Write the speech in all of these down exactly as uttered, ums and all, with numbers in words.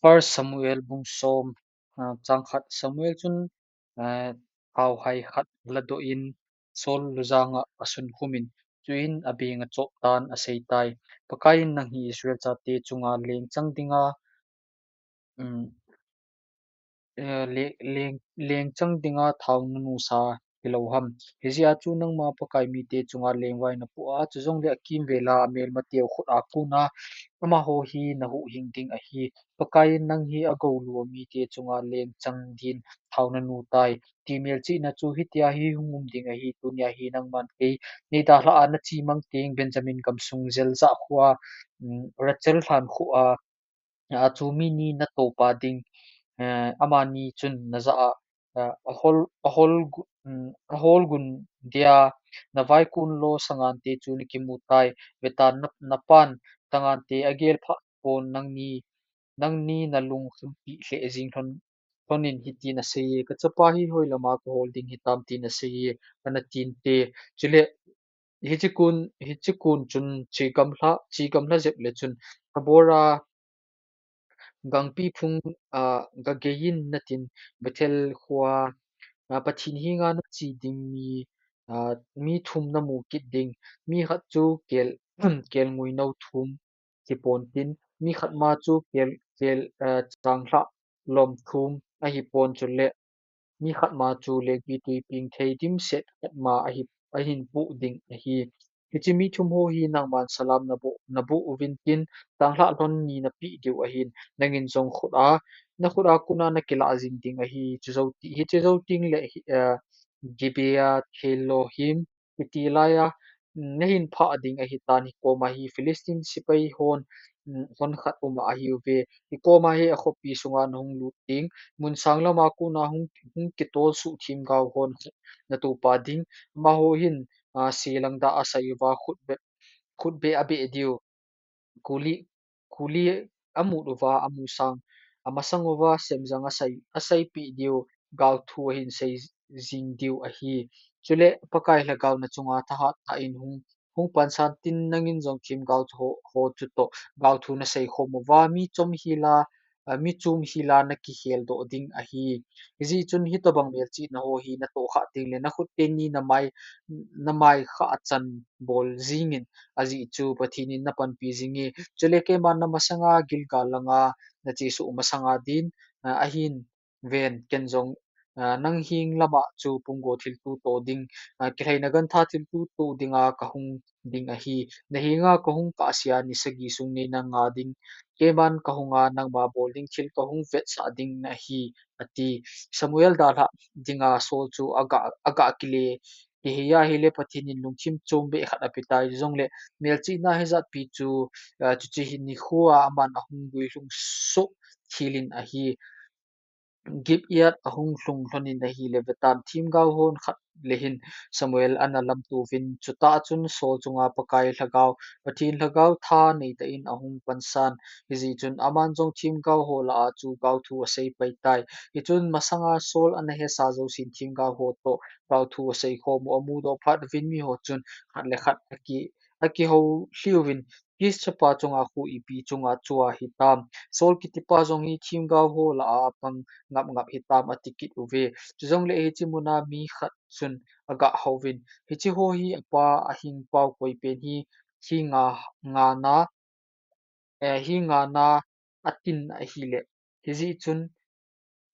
First Samuel bung som, ah, chang khat. Samuel chun, ah, auhai khat ladoh in Saul lujang a asun khum in, chuin abeng achop tan asei tai. Pakai in, "Nang hi Israel chate chunga leng chang dinga, um, eh, le-, leng, leng chang dinga thao nanusa hilou ham? Hijeh a chu nangma Pakai mite chunga lengvai napoh a, chujongle akimvel a amelmateu khut a kon a amaho hi nahuhhing ding ahi. Pakai in, nang hi agoulua mite chunga leng chang din thao nanu tai, ti melchihna chu hitia hi hung um ding ahi. Tunia hi nangman kei neidalhah a nachimang teng Benjamin gamsung Zelzah khoa, um, Rachel lhan khoa, a chu mi ni natopa ding, eh, amani chun najah a, eh, ahol, ahol gu-, um, ahol gun dia navaikun lo sangante chu nakimu tai. Vetan, na, napan sangante agel phah pon, nangni, nangni nalung khampi lheh jing lhon, lhon in hitin asei e, 'Kachapa hi hoilama kahol ding hitam?' tin asei e, ana tin te. Chule, hiche kon, hiche kon chun chi gamla, chi gamla jep le chun Tabora gangpi phung, ah, gagei in natin, Bethel khoa, ah, Pathen henga nache ding mi, ah, mi thum namu kit ding. Mi khat chu kel, kelngoi nou thum kipon tin, mi khat ma chu kel, kel, ah, changlhah lom thum ahipon, chule mi khat ma chu lengpitwi pengthei dimset khat ma ahi, ahin poh ding ahi. Hiche mi thum ho hi nangman salam naboh, naboh uvin tin, changlhah lhon ni napeh diu ahin, nangin jong khut a, nakhut a kon a nakilah jing ding ahi. Chujou ti, hiche jou tengle hi, eh, Gibea Thelohim kiti laiya, um, nahin phah ding ahitan, hikoma hi Philistine sepai hon, um, hon khat um ahiuve. Hikoma hi akhopi sunga nahung lut ding, mun sang lama kon a hung, hung kitol suh themgao hon khat natopa ding. Amaho hin, ah, selang dah asai uva, khutbeh, khutbeh abeh diu. Kuli, kuli amut uva, amusang, amasang uva, semjang asai, asaipeh diu, gaothu ahin sei jing diu ahi. Chule Pakai Lhagao nachunga thahat tah in hung, hung pansan tin, nangin jong themgao ho, ho chutoh gaothu nasei khom uva, mi chom hila, ah, mi chom hila nakihel doh ding ahi. Hijeh chun hitobang melchihna ho hi natoh khah tengle nakhut teni namai, namai khah a chan bol jingin, ajeh chu Pathen in napanpi jinge. Chule keiman namasanga Gilgal langa nachesuh masanga din, ah, ahin ven, ken jong, ah, nang heng lama chu pumgo thilto to ding, ah, kilhaina gantha thilto to dinga kahung ding ahi. Nahenga kahung kahsea ni sagi sung nei nanga ding, keiman kahunga nangma bol ding thil kahung vetsah ding nahi, ati. Samuel dalhah dinga Saul chu aga, aga kile, kihei ahile Pathen in lungthim chombeh khat apetai, jongle melchihna hijatpi chu, ah, chuche hi nikhoa aman ahung guilhung soh thil in ahi. Gibeah ahung lhung lhon in ahile, vetan themgao hon khat le hin Samuel ana lamto uvin, chutah chun Saul chunga Pakai Lhagao, Pathen Lhagao tha neitah in ahung pansan. Hijeh chun aman jong themgao ho lah a chu gaothu asei pai tai. Hichun masanga Saul ana hesa jousen themgao ho toh gaothu asei khom u amudoh phat uvin, miho chun khat le khat aki, akihou lhiuvin, Kis chapa chunga khu ipi chunga chua hitam? Saul kitipa jong hi themgao ho lah a apang ngap ngap hitam, ati kit uve. Chujongle hiche muna mi khat chun aga houvin, hiche ho hi apa ahing pao koi pen hi, hi nga, ngana, eh, hi ngana atin ahile. Hijeh chun,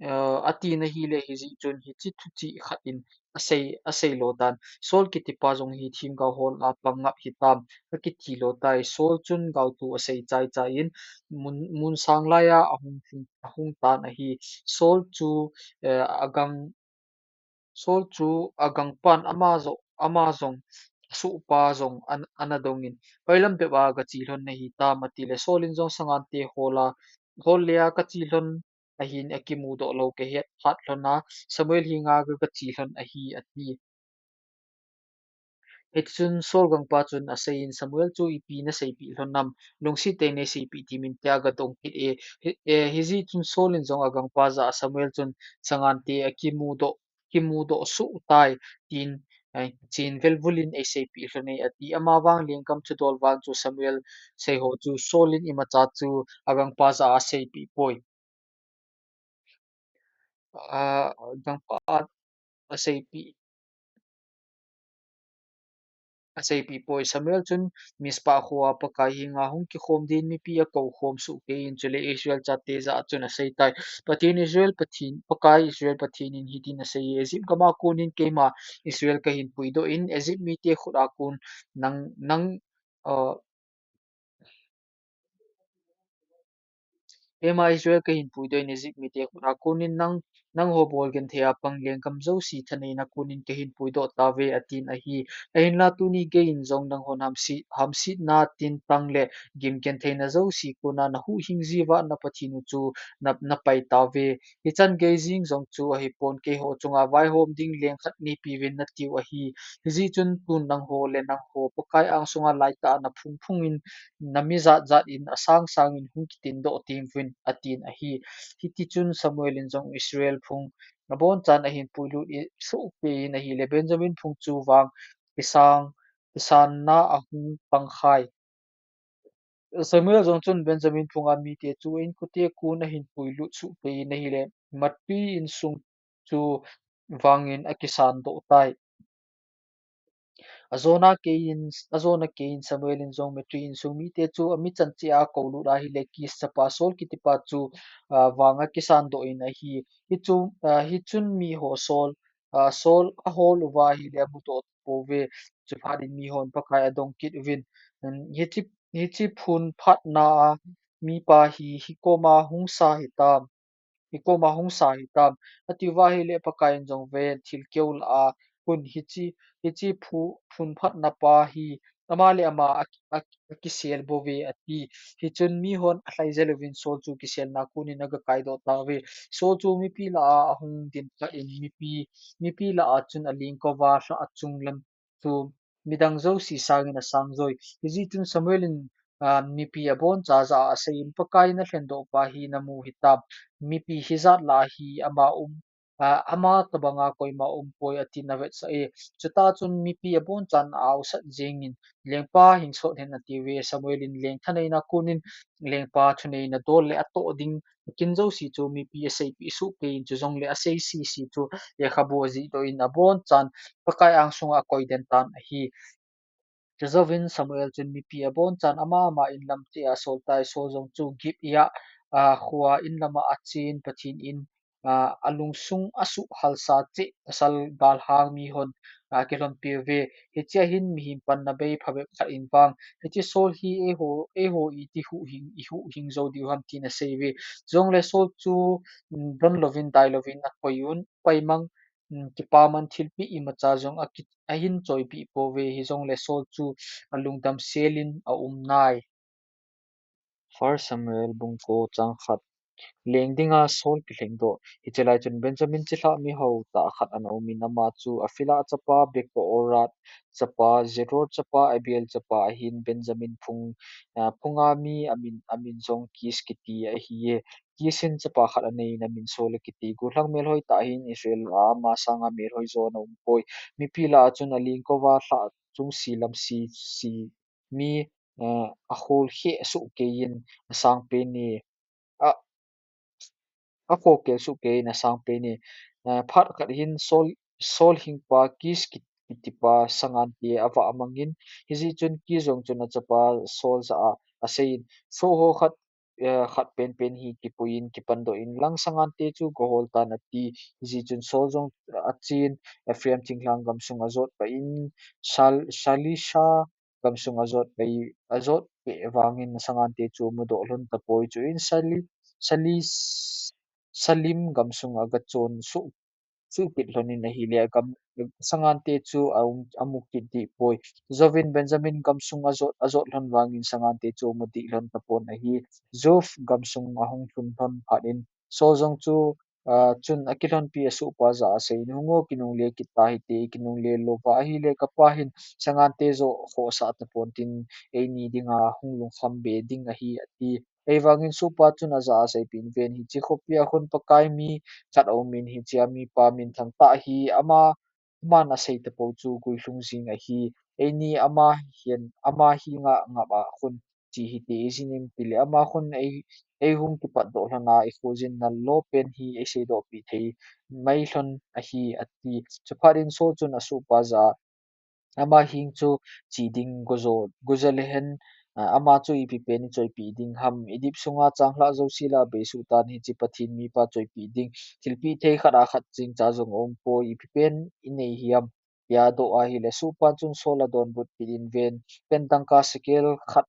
eh, atin ahile, hijeh chun hiche thuchih khat in asei, asei lo tan. Saul kitipa jong hi themgao ho lah a apang ngap hitam, akiti lo tai. Saul chun gaothu asei chai chai in mun, mun sang laiya ahung, ahung tan ahi. Saul chu, eh, agang, Saul chu agangpan ama jo, ama jong, asohpa jong an, ana dongin, hoilam bep a gache lhon nahitam, atile Saul in jong sangante hol a, hol le a kache lhon ahin akimudoh lou kahet phat lhon a, Samuel henga ka, kache lhon ahi, ati. Hitichun Saul gangpa chun aseiyin, Samuel chu ipi naseipeh lhon nam, lungset tah in neiseipeh temin, tia agadong kit e. Hi, eh, hijeh chun Saul in jong agangpa jah a, Samuel chun sangante akimudoh, kimudoh soh tai, tin, eh, chen velvul in eiseipeh lhon e, ati. Amavang lenggam thudol vang chu Samuel seiho chu Saul in imacha chu agangpa jah a aseipeh poi. a, dangpah a, aseipi, aseipi poi. Samuel chun Mizpah khoa Pakai henga hung kikhom din mipi akou khom soh kei in, chule Israel chate jah a chun asei tai. Pathen Israel Pathen, Pakai Israel Pathen in hitin asei e, Egypt gam a kon in keima Israel kahin puidoh in, Egypt mite khut a kon nang, nang, a, Keima Israel kahin puidoh in Egypt mite khut a kon in nang, nangho bol genthei a pang lenggam jouse thaneina kon in kahin puidoh tauve, atin ahi. Ahinla tuni gei in jong nanghon hamse, hamsetna tin tang le gim gentheina jouse kona nahuhhing jiuva na Pathen u chu na, napai tauve. Hichan gei jeng jong chu ahipon, keiho chunga vaihom ding leng khat neipeuvin natiu ahi. Hijeh chun tun nangho le nangho Pakai angsunga laitah a naphung phung in, nami jat jat in, asang sang in hung kitindoh teuvin, atin ahi. Hiti chun Samuel in jong Israel phung abonchan ahin puilut soh kei in ahile, Benjamin phung chu vang kisang, kisanna ahung pang khai. Samuel jong chun Benjamin phunga mite chu inkote kon ahin puilut soh kei in ahile, Matri insung chu vangin akisan doh tai. Ajona kei in, ajona kei in Samuel in jong Matri insung mite chu amichan cheh a akoulut ahile, Kis chapa Saul kitipa chu, a, vanga kisan doh in ahi. Hichu, a, hichun miho Saul, a, Saul ahol uva ahile amudoh tapouve. Chuphat in mihon Pakai adong kit uvin, um, hiche, hiche phun phatna a mipa hi, hikoma hung sa hitam, hikoma hung sa hitam, atiuva ahile Pakai in jong ven, thil keu lah a, hun hiche, hiche phu, phun phatna pa hi, ama le ama a, a, akisel bouve, ati. Hichun mihon alhai jel uvin Saul chu kiselna kon in agakaidoh tauve. Saul chu mipi lah a ahung din kah in mipi, mipi lah a chun alengkova lhah a chunglam chu midang jouse sangin asang joi. Hijeh chun Samuel in, a, mipi aboncha jah a asei in, Pakai in alhendoh pa hi namu hitam. Mipi hijat lah a hi ama um, a, ama tobanga koima umpoi, atin avetsah e. Chutah chun mipi abonchan a-ausat jengin, lengpa hingsot hen atiuve. Samuel in leng thaneina kon in, lengpa thuneina dol le atoh ding kin jouse chu mipi aseipeh soh kei in, chujongle asei sese chu lekhabu ajihdoh in abonchan Pakai angsunga akoi den tan ahi. Chujouvin Samuel chun mipi abonchan ama ama inlam cheh a asol tai. Saul jong chu Gibeah, a, khoa inlama achen, Pathen in, a, alungsung asuhhalsa cheh pasal galhang mihon, a, akilhonpi uve. Hichea hin mihem panna bei phabep khat in vang, hiche Saul hi eiho, eiho iti huhhing, ihuhhing jou diu ham, tin asei uve. Chujongle Saul chu, um, don louvin, dai louvin akoi un, paimang, um, kipaman thilpeh imacha jong aki, ahin choipeh pouve, hijongle Saul chu alungdam selin aum nai. First Samuel bung ko chang khat. Leng dinga Saul kilhengdoh. Hiche lai chun Benjamin chilhah miho tah khat ana um in, ama chu Aphilah chapa, Bechorath chapa, Zeror chapa, Abiel chapa ahin. Benjamin phung, ah, phunga mi amin, amin jong Kis kiti ahiye. Kis in chapa khat anei in amin Saul akiti. Gollhang melhoi tah ahin, Israel a ama sanga melhoi jo ana um poi. Mipi lah a chun alengkova lhah chungse lam sese mi, eh, akholkheh soh kei in asang pen e. A, akhokhel soh kei in asang pen e. Eh, phat khat hin Saul, Saul hingpa Kis kit, kitipa sangante avah amang in, hijeh chun Kis jong chun achapa Saul jah a asei in, Soh ho khat, eh, khat penpen hi kipui in kipandoh in lang, sangante chu gahol tan, ati. Hijeh chun Saul jong achen, Ephraim thinglhang gamsung ajot peh in, Shal-, Shalisha gamsung ajot peh, ajot peh vangin sangante chu amudoh lhon tapoi. Chuin Shali-, Shali-, Shalim gamsung agachon suh, suh kit lhon in ahile agam, sangante chu aum, amu kit deh poi. Chujouvin Benjamin gamsung ajot, ajot lhon vangin sangante chu amu deh lhon tapon ahi. Zuph gamsung ahung lhun lhon phat in Saul jong chu, ah, chun akilhonpi asohpa jah a asei in, Hung o, kinungle kit tahite, kinungle louva ahile kapa hin sangante joh khohsah tapon tin, eini dinga hung lungkham be ding ahi, ati. Ahivangin sohpa chun ajah a aseipeh in, Ven, hiche khopia khun Pakai mi khat aum in, hichea mipa minthang tah hi ama, aman asei tapou chu guilhung jing ahi. Eini ama hin, ama henga ngap a khun chi hite, ijeh inem itile ama khun ei, eihung kipatdoh lhon a, ikhojin nallo pen hi eiseidoh peh thei mai lhon ahi, ati. Chuphat in Saul chun asohpa jah a, ama heng chu che ding gojo, gojo lehen, a, ama chu ipi pen ichoipeh ding ham, idip sunga changlhah jouse lah a beisuh tan hiche Pathen mipa choipeh ding, thilpeh thei khat a khat chengcha jong aumpoi, ipi pen inei hiam, tia adoh ahile, sohpan chun Saul adonbut kit in, ven, pen dangka sekel khat,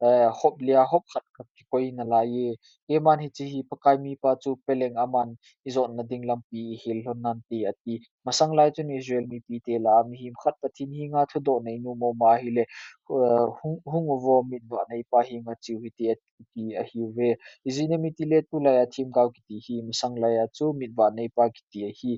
eh, hop lia hop khat kakikoi nalai e. Keiman hiche hi Pakai mipa chu peleng aman ijotna ding lampi ihil lhon nante, ati. Masang lai chun Israel mipite lah a mihem khat Pathen henga thudoh nei nom aum ahile, eh, hung, hung uvo, mitvah neipa henga cheu hite, ati ahiuve. Ijeh inem itile tulai a themgao kiti hi masang lai a chu mitvah neipa kiti ahi.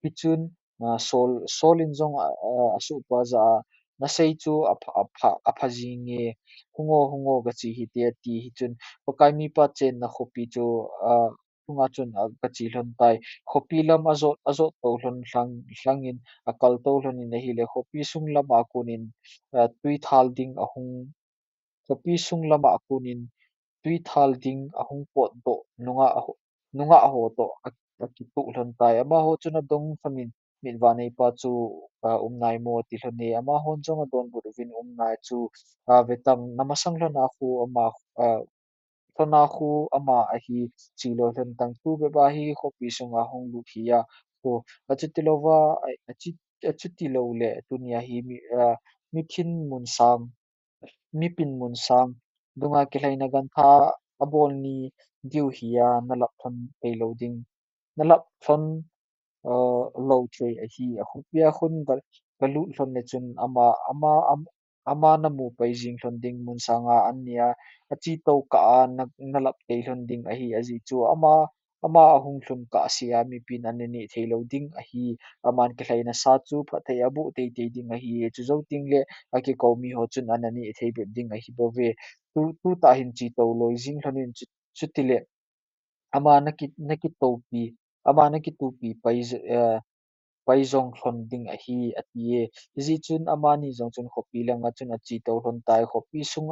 Hichun, a, Saul, Saul in jong, a, a, asohpa jah a, nasei chu apha, apha, apha jenge, hung o, hung o, gache hite, ati. Hichun Pakai mipa chenna khopi chu, a, chunga chun agache lhon tai. Khopi lam ajot, ajot tou lhon lhang, lhangin, akal tou lhon in ahile, khopi sung lama konin, a, twi thal ding ahung, khopi sung lama konin twi thal ding ahung potdoh nungah ho, nungah ho toh a, akitoh lhon tai. Amaho chun adong lhonin, mitvah neipa chu, a, um nai mo, ati lhon e. Amahon jong adonbut uvin, um nai chu, a, vetan, namasang lhona khu ama, a, lhona khu ama ahi, chelou lhon tan, tu bep a hi khopi sunga hung lut hih a, khu, achuti louva, a, achu, achuti loule tunia hi mi, a, mipin mun sang, mipin mun sang dunga kilhaina gantha abol ni diu hi a, nalap lhon theilou ding, nalap lhon, a, lou thei ahi. Akhopi a khun ga, galut lhon le chun ama, ama, am, ama namu pai jing lhon ding, mun sanga an nia, achetou kah a na, nalap tei lhon ding ahi. Ajeh chu ama, ama ahung lhun kah sea mipin ana neh theilou ding ahi. Aman kilhaina sa chu phatthei aboh teitei ding ahi. Chujou tengle akikou miho chun ana neh thei bep ding ahi bouve. Tu, tutah hin chetou loi jing lhonin chu, chutile ama naki, nakitoupi, ama nakitoupi pai, eh, pai jong lhon ding ahi, ati e. Hijeh chun amani jong chun khopi langa chun achetou lhon tai, khopi sung